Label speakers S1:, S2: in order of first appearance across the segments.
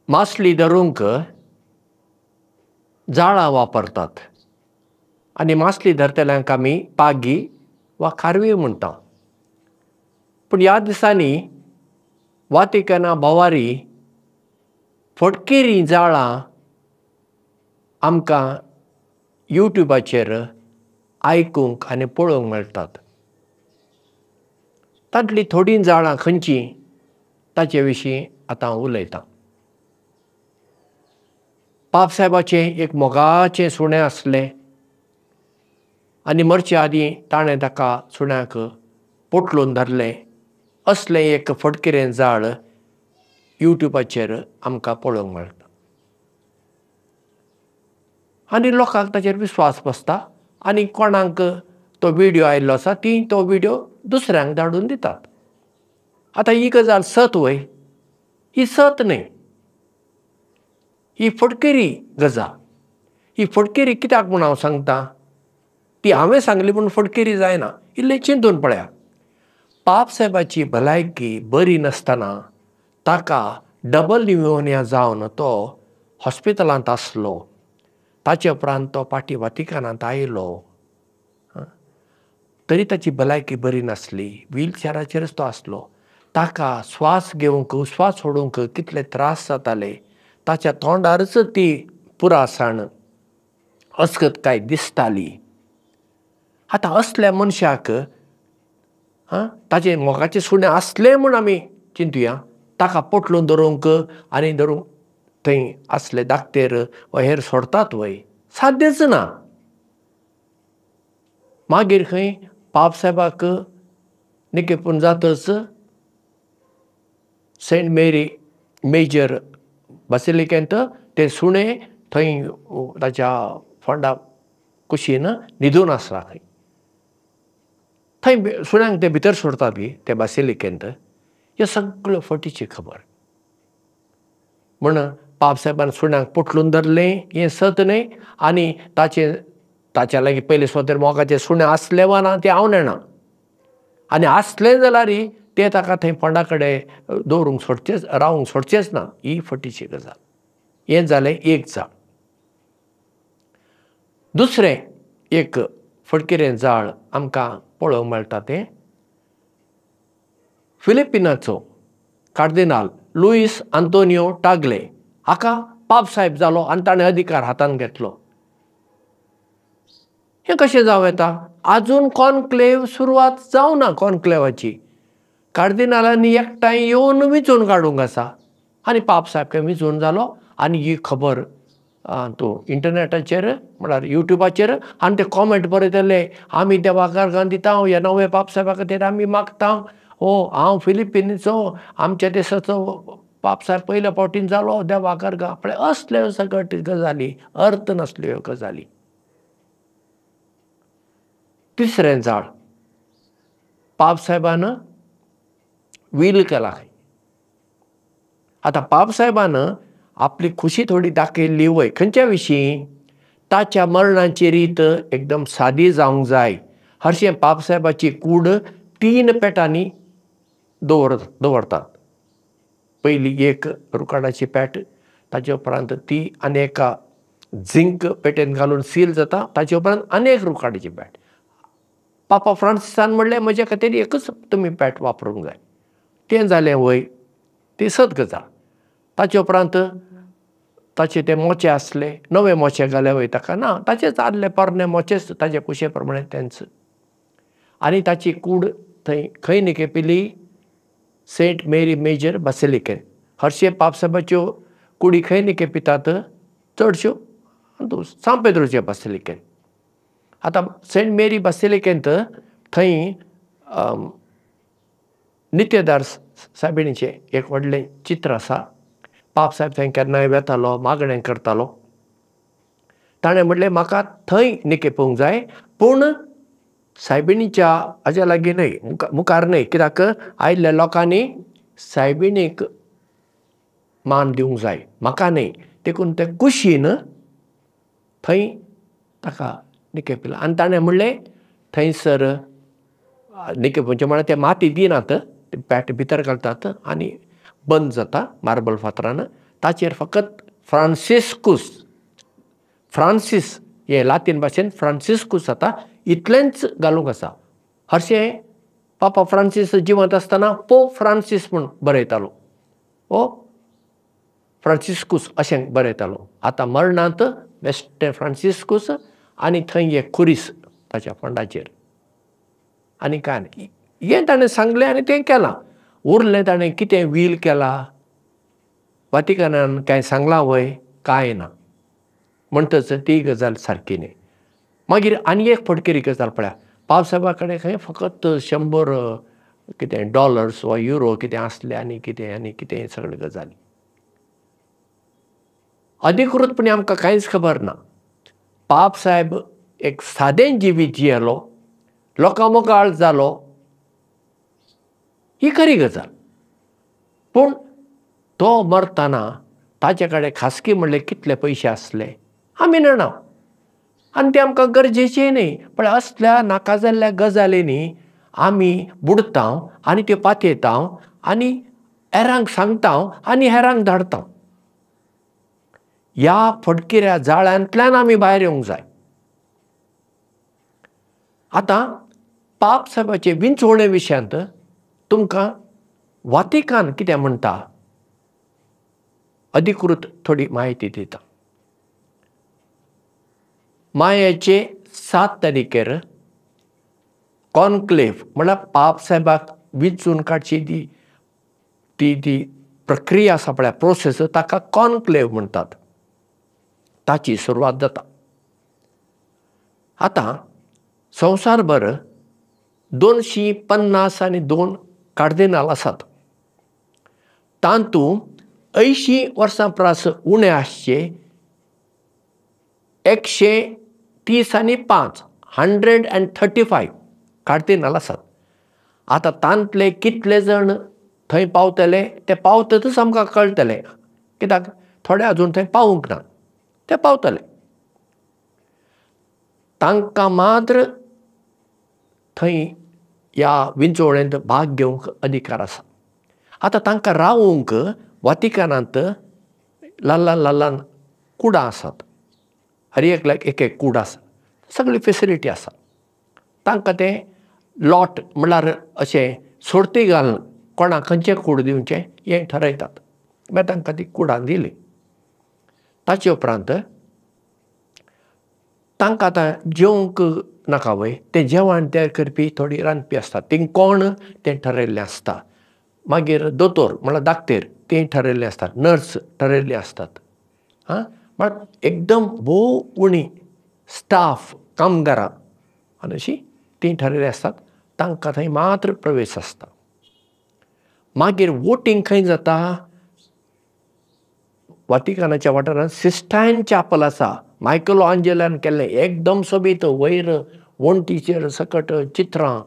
S1: मासली धरूंक जाळां वापरतात आनी मासली धरतल्यांक आमी पागी वा खारवी म्हणटा. पूण ह्या दिसांनी वातिकाना भोवारी फटकिरी जाळां आमकां यूट्यूबाचेर आयकूंक आनी पळोवंक मेळटात. तांतलीं थोडीं जाळां खंयचीं ताचे विशीं आतां हांव उलयतां. पापसाहेबाचें एक मोगाचें सुणें आसलें आनी मरचे आदीं ताणें ताका सुण्याक पोटलून धरलें. असलें एक फटकिरें जाळ यूट्यूबाचेर आमकां पळोवंक मेळटा आनी लोकांक ताचेर विस्वास बसता आनी कोणाक तो विडियो आयिल्लो आसा ती तो विडियो दुसऱ्यांक धाडून दितात. आतां ही गजाल सत वय? ही सत न्हय, ही फटकिरी गजाल. ही फटकिरी कित्याक म्हूण हांव सांगता, ती हांवें सांगली म्हूण फटकिरी जायना. इल्लें चिंतून पळया. पापसाहेबाची भलायकी बरी नासतना ताका डबल न्युमोनिया जावन तो हॉस्पिटलांत आसलो. ताचे उपरांत तो फाटीं वातिकानांत आयलो तरी ताची भलायकी बरी नासली. व्हीलचॅराचेरच तो आसलो. ताका स्वास घेवंक स्वास सोडूंक कितले त्रास जाताले. ताच्या तोंडारच ती पुरासाण अस्कत काय दिसताली. आतां असल्या मनशाक ताचें मोगाचें सुणें आसलें म्हूण आमी चिंतुया, ताका पोटलून धरूंक आनी धरूंक थंय आसले दाक्तेर वा हेर सोडतात वय? साध्यच ना. मागीर खंय पापसाहेबाक निकेपून जातच सेंट मेरी मेजर बासिलिकेंत तें सुणें थंय ताच्या फोंडा कुशीन न्हिदून आसला. खंय थंय सुण्यांक ते भितर सोडतात गी ते बासिलिकेंत. ह्यो सगळ्यो फटीची खबर. म्हण पापसाहेबान सुण्यांक पोटलून धरलें हें सत न्हय आनी ताचें ताच्या लागीं पयले सुवातेर मोगाचें सुणें आसलें वा ना तें हांव नेणा, आनी आसलें जाल्यार तें ताका थंय फोंडा कडेन दवरूंक सोडचेंच, रावूंक सोडचेंच ना. ही फटीची गजाल. हें जालें एक जाळ. दुसरें एक फटकिरें जाळ आमकां पळोवंक मेळटा तें फिलिपिनाचो कार्दिनाल लुईस आंतोनियो टागले हाका पापसाहेब जालो आनी ताणें अधिकार हातांत घेतलो. हें कशें जावं येता? आजून कॉन्क्लेव सुरवात जावना. कॉन्क्लेवाची कार्दिनालांनी एकठांय येवन विंचून काडूंक आसा आनी पापसाहेब खंय विंचून जालो. आनी ही खबर तूं इंटरनॅटाचेर म्हळ्यार यूट्यूबाचेर आनी ते कॉमेंट बरयतले, आमी देवाक अर्गां दिता, ह्या नव्या पापसाहेबा खातीर आमी मागता, हो हांव फिलिपिनीचो, आमच्या देशाचो पापसाहेब पयल्या फावटीन जालो, देवाक अर्गां. पळय असल्यो सगट गजाली, अर्थ नासल्यो ह्यो गजाली. तिसरें जाळ, पापसाहेबान व्हील केला खंय. आतां पापसाहेबान आपली खुशी थोडी दाखयल्ली वय. खंयच्या विशीं? ताच्या मरणाची रीत एकदम सादी जावंक जाय. हरशीं पापसाहेबाची कूड 3 पेटांनी दवरतात. पयली एक रुकाडाची पेट, ताचे उपरांत ती आनी एका झिंक पेटेन घालून सील जाता, ताचे उपरांत आनी एक रुकाडाची पेट. पापा फ्रांसिसान म्हणलें म्हज्या खातीर एकच तुमी पेट वापरूंक जाय. तें जालें वय, ती सत गजाल. ताचे उपरांत ताचे ते मोचे आसले, नवे मोचे घाले वय ताका ना, ताचेच आदले पोरणे मोचेच ताचे कुशे प्रमाणे तेंच. आनी ताची कूड थंय खंय निकेपिली? सेंट मेरी मेजर बासिलिकेन. हरशे पापसाहेबाच्यो कुडी खंय निकेपितात? चडश्यो सांत पेद्रोचे बासिलिकेन. आतां सेंट मेरी बासिलिकेंत थंय नित्यदार सायबिणीचें एक व्हडलें चित्र आसा. पापसाहेब थंय केन्नाय वेतालो, मागणें करतालो. ताणें म्हणलें म्हाका थंय निकेपूंक जाय, पूण सायबिणीच्या हाज्या लागीं न्हय, मुखार न्हय, कित्याक आयिल्ल्या लोकांनी सायबिणीक मान दिवंक जाय, म्हाका न्हय. देखून ते कुशीन थंय ताका निकेपिलो. आनी ताणें म्हणलें थंयसर निकेपुचें म्हळ्यार ते माती दिनात, ते पॅट भितर घालतात आनी बंद जाता मार्बल फातरान. ताचेर फकत फ्रांसिस्कूस, फ्रांसीस हें लातीन भाशेन फ्रांसिस्कूस जाता इतलेंच घालूंक आसा. हरशें पापा फ्रांसीस जिवंत आसतना पोप फ्रांसीस म्हूण बरयतालो, ओ फ्रांसिस्कूस अशें बरयतालो. आतां मरणांत बेश्टें फ्रांसिस्कूस आनी थंय एक खुरीस ताच्या फोंडाचेर आनी कांय न्ही. हें ताणें सांगलें आनी तें केलां. उरलें ताणें कितें व्हील केला, वातिकानान कांय सांगलां वय, कांय ना. म्हणटच ती गजाल सारकी न्ही. मागीर आनी एक फटकिरी गजाल पळया, पापसाहेबा कडेन खंय फकत 100 कितें डॉलर्स वा युरो कितें आसले आनी कितें आनी कितें सगळे गजाली. अधिकृतपणी आमकां कांयच खबर ना. पापसाहेब एक सादें जिवीत जियेलो, लोकां मोगाळ जालो, ही खरी गजाल. पूण तो मरतना ताचे कडेन खासगी म्हणले कितले पयशे आसले आमी नेणा, आनी ते आमकां गरजेचें न्ही. पण असल्या नाका जाल्ल्या गजालींनी आमी बुडटा आनी त्यो पातयेता आनी हेरांक सांगता आनी हेरांक धाडटा. ह्या फटकिऱ्या जाळ्यांतल्यान आमी भायर येवंक जाय. आतां पापसाहेबाचे विंचवणे विशयांत तुमकां वातिकान कितें म्हणटा अधिकृत थोडी म्हायती दिता. मायाचे 7 तारखेर कॉन्क्लेव म्हळ्यार पापसाहेबाक विंचून काडची ती ती ती प्रक्रिया आसा पळय, प्रोसेस, ताका कॉन्क्लेव म्हणटात. ताची सुरवात जाता. आतां संवसारभर 250 आनी 2 कार्दिनाल आसात. तातूंत 80 वर्सां परस उणें आसचे 130 आनी 5, 135 कार्दिनाल आसात. आतां तांतले कितले जाण थंय पावतले ते पावतकच आमकां कळटलें, कित्याक थोडे अजून थंय पावूंक ना, ते पावतले. तांकां मात्र थंय ह्या विंचवणेंत भाग घेवंक अधिकार आसा. आतां तांकां रावूंक वातिकानांत ल्हान ल्हान ल्हान ल्हान कुडां आसात, हर एकल्याक एक एक कूड आसा, सगळी फेसिलिटी आसा. तांकां तें लॉट म्हणल्यार अशें सोडती घालून कोणाक खंयचें कूड दिवचें हें ठरयतात. मागीर तांकां ती कुडां दिली. ताचे उपरांत तांकां आतां जेवंक नाका वय, तें जेवण तयार करपी थोडी रांदपी आसतात, तीं कोण तें ठरयल्लें आसता. मागीर दोतोर म्हणल्यार दाक्तेर तें ठरयल्लें आसतात, नर्स ठरयल्ली आसतात. आं, म्हळ्यार एकदम भोव उणी स्टाफ कामगारां आनी अशीं तीं ठरयल्लीं आसतात. तांकां थंय मात्र प्रवेश आसता. मागीर वोटींग खंय जाता, वातिकानाच्या वाठारांत सिस्टायन चॅपल आसा, मायकल आंजेलान केल्लें एकदम सोबीत, वयर वण्टीचेर सकट चित्रां,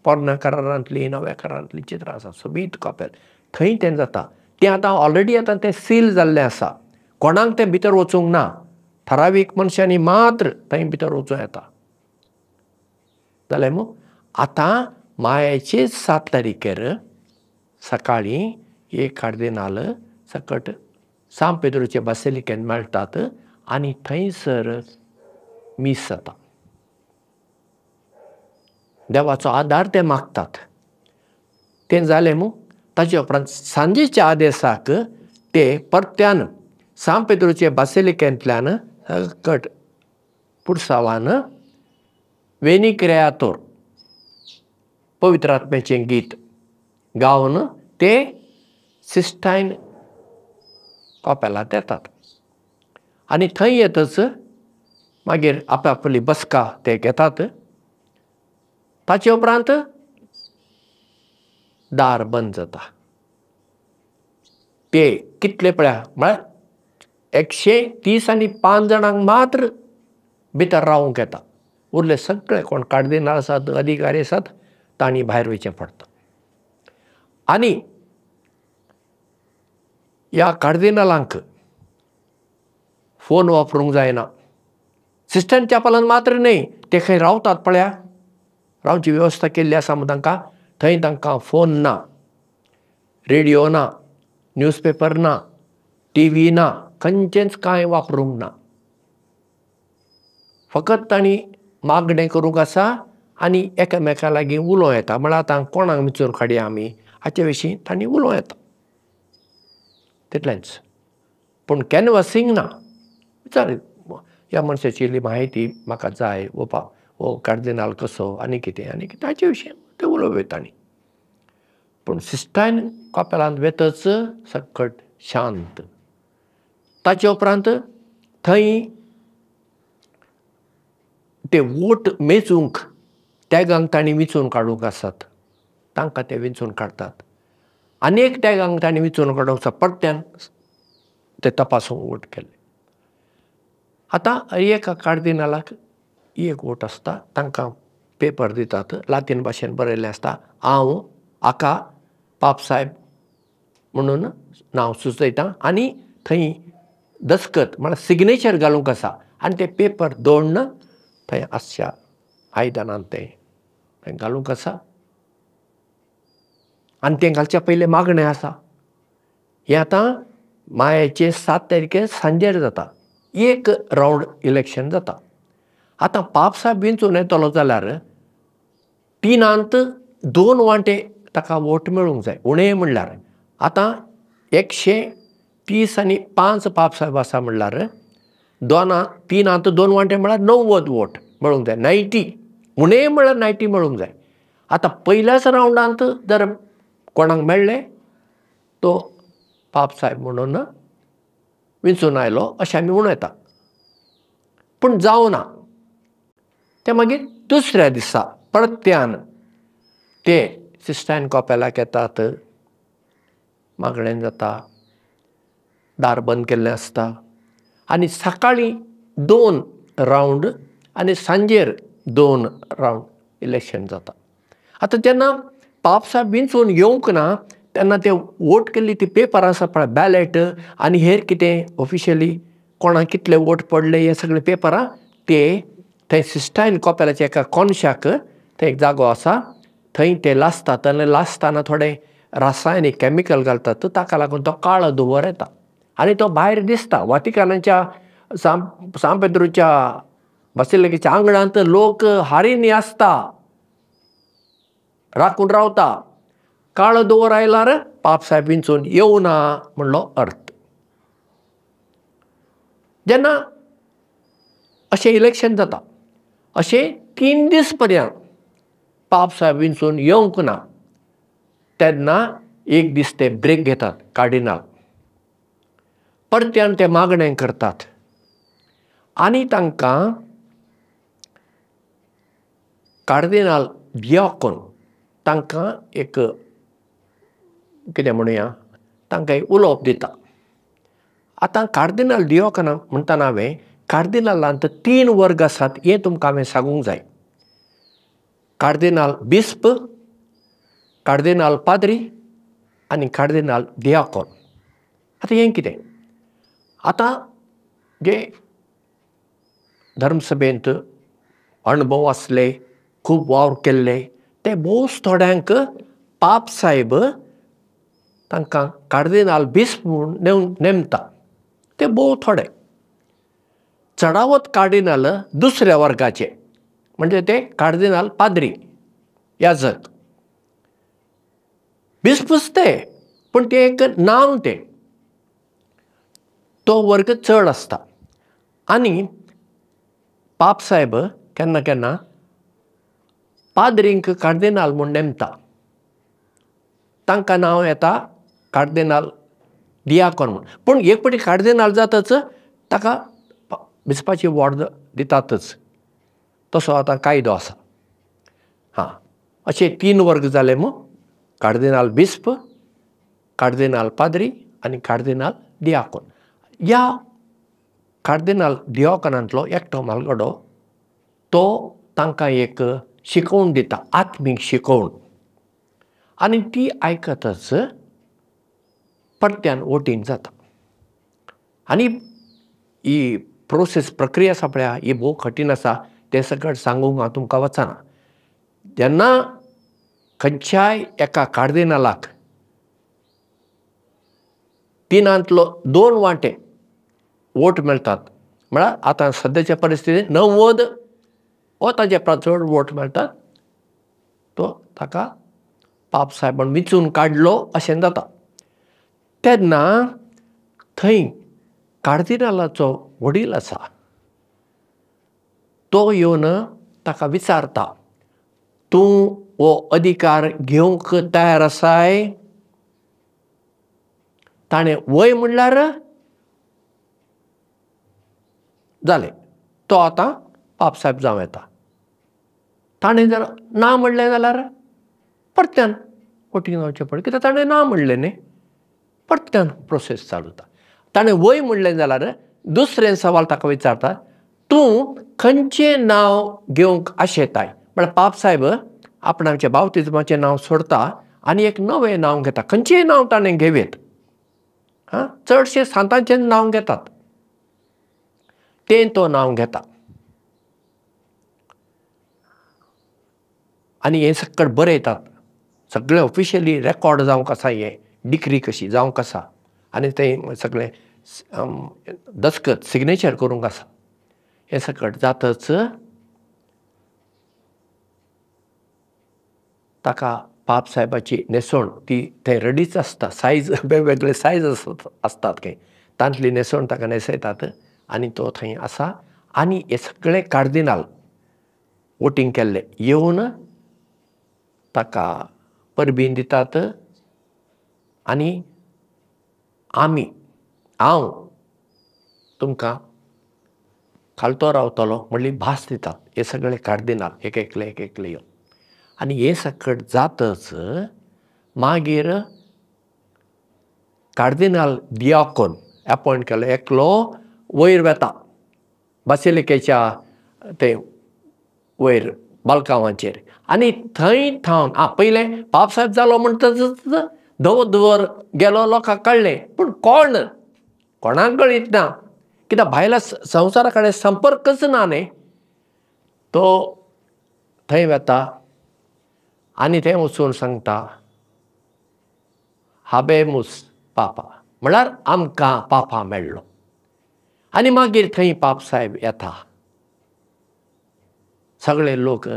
S1: पोरण्या करारांतलीं नव्या करारांतलीं चित्रां आसा, सोबीत कपेल, थंय तें जाता. तें आतां ऑलरेडी आतां तें सील जाल्लें आसा, कोणाक तें भितर वचूंक ना, ठरावीक मनशांनी मात्र थंय भितर वचूं येता. जालें मू. आतां मायाचे 7 तारखेर सकाळीं एक कार्दिनाल सकट सांत पेद्रोचे बासिलिकेंत मेळटात आनी थंयसर मीस जाता. देवाचो आदार ते मागतात. तें जालें मू. ताचे उपरांत सांजेच्या आदेसाक ते परत्यान सांत पेद्रोचे बासिलिकेंतल्यान सकट पुरसावान वेनी क्रेयातोर पवित्र आत्म्याचें गीत गावन ते सिस्टायन कपेलांत येतात आनी थंय येतच मागीर आपआपली बसका ते घेतात. ताचे उपरांत दार बंद जाता. ते कितले पळया म्हळ्यार 130 आनी 5 जाणांक मात्र भितर रावूंक येता. उरले सगळे कोण कार्दिनाल आसात, अधिकारी आसात, तांणी भायर वयचें पडटा. आनी ह्या कार्दिनालांक फोन वापरूंक जायना. सिस्टन चॅपलान मात्र न्हय, ते खंय रावतात पळया, रावची वेवस्था केल्ली आसा म्हूण तांकां, थंय तांकां फोन ना, रेडियो ना, न्यूजपेपर ना, टीव्ही ना, खंयचेंच कांय वापरूंक ना. फकत तांणी मागणें करूंक आसा आनी एकामेका लागीं उलोवं येता. म्हळ्यार आतां कोणाक विंचून काडया आमी हाचे विशीं तांणी उलोवं येता, तितलेंच. पूण कॅनवसींग ना. विचार ह्या मनशाची इल्ली म्हायती म्हाका जाय, हो कार्दिनाल कसो आनी कितें आनी कितें हाचे विशीं ते उलोवं तांणी. पूण सिस्टायन कपेलांत वेतच सकट शांत. ताचे उपरांत थंय ते वोट मेजूंक टॅगांक तांणी विंचून काडूंक आसात, तांकां ते विंचून काडटात. आनी एक टॅगांक तांणी विंचून काडूंक आसा, परत्यान ते तपासूंक वोट केले. आतां एका कार्दिनालाक एक वोट आसता, तांकां पेपर दितात, लातीन भाशेन बरयल्लें आसता, हांव हाका पापसाहेब म्हणून नांव सुचयता आनी थंय दस्खत म्हळ्यार सिग्नेचर घालूंक आसा आनी ते पेपर दोडन थंय आसच्या आयदनांत तें थंय घालूंक आसा आनी तें घालच्या पयलें मागणें आसा. हें आतां मायाचे 7 तारखेर सांजेर जाता, एक रावंड इलेक्शन जाता. आतां पापसाहेब विंचून येतलो जाल्यार 3 2 वांटे ताका वोट मेळूंक जाय उणें म्हणल्यार. आतां 130 आनी 5 पापसाहेब आसा म्हणल्यार 3 2 वांटे म्हळ्यार 90 वोट मेळूंक जाय, 90 उणें म्हळ्यार 90 मेळूंक जाय. आतां पयल्याच रावंडांत जर कोणाक मेळ्ळें तो पापसाहेब म्हणून विंचून आयलो अशें आमी म्हणूं येता. पूण जावना तें मागीर दुसऱ्या दिसा परत्यान ते सिस्टायन कपेलाक येतात, मागणें जाता, दार बंद केल्लें आसता आनी सकाळीं 2 रावंड आनी सांजेर 2 रावंड इलेक्शन जाता. आतां जेन्ना पापसाहेब विंचून येवंक ना तेन्ना ते वोट केल्ली ती पेपर आसा पळय, बॅलेट आनी हेर कितें ऑफिशियली कोणाक कितले वोट पडले हे सगळे पेपरां ते थंय सिस्टायन कपेलाच्या एका कोनशाक थंय एक जागो आसा थंय ते लासतात आनी लासतना थोडें रासायनीक कॅमिकल घालतात, ताका लागून तो काळो धुंवर येता आनी तो भायर दिसता. वातिकानाच्या सांत पेद्रूच्या बासिलिकेच्या आंगणांत लोक हारींनी आसता, राखून रावता. काळो धुंवर आयल्यार पापसाहेब विंचून येवना म्हणलो अर्थ. जेन्ना अशें इलेक्शन जाता अशें 3 दीस पर्यंत पापसाहेब विंचून येवंक ना तेन्ना एक दीस ते ब्रेक घेतात कार्डिनाल, परत्यान ते मागणें करतात आनी तांकां कार्दिनाल दियाकोन तांकां एक कितें म्हणुया तांकां एक उलोवप दिता. आतां कार्दिनाल दियाकोन म्हणटना हांवें कार्दिनालांत 3 वर्ग आसात हें तुमकां हांवें सांगूंक जाय. कार्दिनाल बिस्प, कार्दिनाल पाद्री आनी कार्दिनाल दियाकोन. आतां हें कितें, आतां जे धर्मसभेंत अणभव आसले, खूब वावर केल्ले ते भोवच थोड्यांक पापसाहेब तांकां कार्दिनाल बिस्प म्हूण नेमता, ते भोव थोडे. चडावत कार्दिनाल दुसऱ्या वर्गाचे म्हणजे ते कार्दिनाल पाद्री याजक, बिस्पूच ते, पूण ते एक नांव, ते तो वर्ग चड आसता. आनी पापसाहेब केन्ना केन्ना पाद्रींक कार्दिनाल म्हूण नेमता, तांकां नांव येता कार्दिनाल दियाकोन म्हूण. पूण एक फावटी कार्दिनाल जातच ताका बिस्पाची वॉर्द दितातच, तसो आतां कायदो आसा. हां, अशे 3 वर्ग जाले मू, कार्दिनाल बिस्प, कार्दिनाल पाद्री आनी कार्दिनाल दियाकोन. ह्या कार्दिनाल दियाकोनांतलो एकटो म्हालगडो तो तांकां एक शिकोवण दिता, आत्मीक शिकोवण, आनी ती आयकतच परत्यान वोटींग जाता. आनी ही प्रोसेस प्रक्रिया आसा पळया ही भोव कठीण आसा, तें सगळें सांगूंक हांव तुमकां वचना. जेन्ना खंयच्याय एका कार्दिनालाक 3 2 वांटे वोट मेळटात. म्हळ्यार आतां सद्याच्या परिस्थितींत 90 हो ताजे चड वोट मेळटात, तो ताका पाप साहेबान विंचून काडलो अशें जाता. तेन्ना थंय कार्दिनालाचो वडील आसा, तो येवन ताका विचारता, तूं हो अधिकार घेवंक तयार आसाय? ताणें वय म्हणल्यार जालें, तो आतां पापसाहेब जावं येता. ताणें जर ना म्हणलें जाल्यार परत्यान वोटींग जावचें पडलें, कित्याक ताणें ना म्हणलें न्ही, परत्यान प्रोसेस चालू जाता. ताणें वय म्हणलें जाल्यार दुसरें सवाल ताका विचारता, तूं खंयचें नांव घेवंक आशेताय? म्हळ्यार पापसाहेब आपणाचें बावतिज्माचें नांव सोडता आनी एक नवें नांव घेता. खंयचेंय नांव ताणें घेवयेत, आं, चडशे सांतांचें नांव घेतात, तें तो नांव घेता. आनी हें सगळें बरयतात, सगळें ऑफिशियली रेकॉर्ड जावंक आसा, हें डिक्री कशी जावंक आसा आनी तें सगळें दस्खत सिग्नेचर करूंक आसा. हें सगळें जातच ताका पापसाहेबाची न्हेसवण ती थंय रेडीच आसता, सायज वेगवेगळे सायज आसतात खंय, तांतली न्हेसवण ताका न्हेसयतात आनी तो थंय आसा. आनी हे सगळे कार्दिनाल वोटींग केल्ले येवन ताका परबीं दितात आनी आमी हांव तुमकां खालतो रावतलो म्हणली भास दितात हे सगळे कार्दिनाल एक एकले एक एकले येवन. आनी हें सगळें जातच मागीर कार्दिनाल दियाकोन एपॉयंट केलो एकलो वयर वेता बासिलिकेच्या ते वयर बालकांवाचेर आनी थंय थावन आं पयलें पापसाहेब जालो म्हणटकच धवो धुंवर गेलो, लोकांक कळ्ळें, पूण कोण कोणाक कळीत ना, कित्याक भायल्या संवसारा कडेन संपर्कच ना न्ही. तो थंय वेता आनी थंय वचून सांगता हाबेमूस पापा, म्हळ्यार आमकां पापा मेळ्ळो. आनी मागीर थंय पापसाहेब येता, सगळे लोक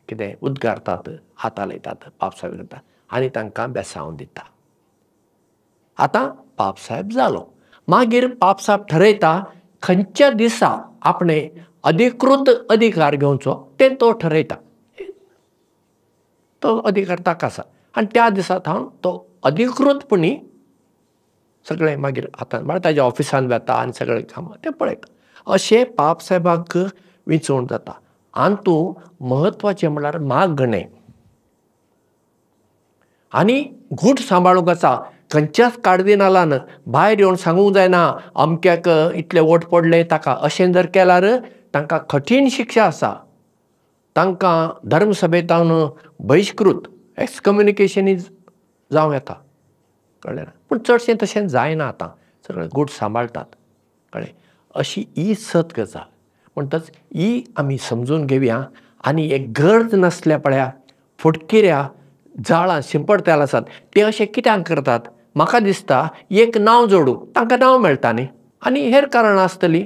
S1: कितें उद्गारतात, हात हालयतात, पापसाहेब करता आनी तांकां बेसांव दिता. आतां पापसाहेब जालो. मागीर पापसाहेब ठरयता खंयच्या दिसा आपणें अधिकृत अधिकार घेवचो तें तो ठरयता, तो अधिकार ताका आसा. आनी त्या दिसा थावन तो अधिकृतपणी सगळें मागीर आतां म्हळ्यार ताज्या ऑफिसान वेता आनी सगळें कामां तें पळयता. अशें पापसाहेबाक विंचोवण जाता. आनी म्हत्वाचें म्हळ्यार मागणें आनी घूट सांबाळूंक आसा. खंयच्याच कार्दिनालान भायर येवन सांगूंक जायना अमक्याक इतले वोट पडले ताका, अशें जर केल्यार तांकां कठीण शिक्षा आसा, तांकां धर्मसभेंतावन बहिश्कृत एक्सकम्युनिकेशनूय जावं येता, कळ्ळें ना. पूण चडशें तशें जायना, आतां सगळें गूट सांबाळटात, कळ्ळें. अशी ही सत गजाल म्हणटच ही आमी समजून घेवया आनी एक गरज नासल्या पळया फटकिऱ्या जाळां शिंपडतेल आसात ते अशें कित्याक करतात? म्हाका दिसता एक नांव जोडूंक तांकां नांव मेळटा न्ही, आनी हेर कारणां आसतलीं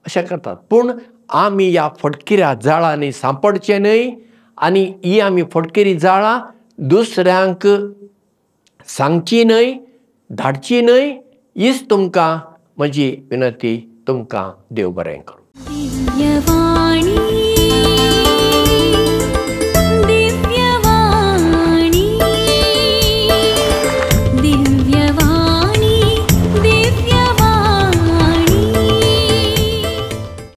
S1: अशें करतात. पूण आमी ह्या फटकिऱ्या जाळांनी सांपडचें न्हय आनी ही आमी फटकिरी जाळां दुसऱ्यांक सांगची न्हय, धाडची न्हय, हीच तुमकां म्हजी विनंती. तुमकां देव बरें करूं.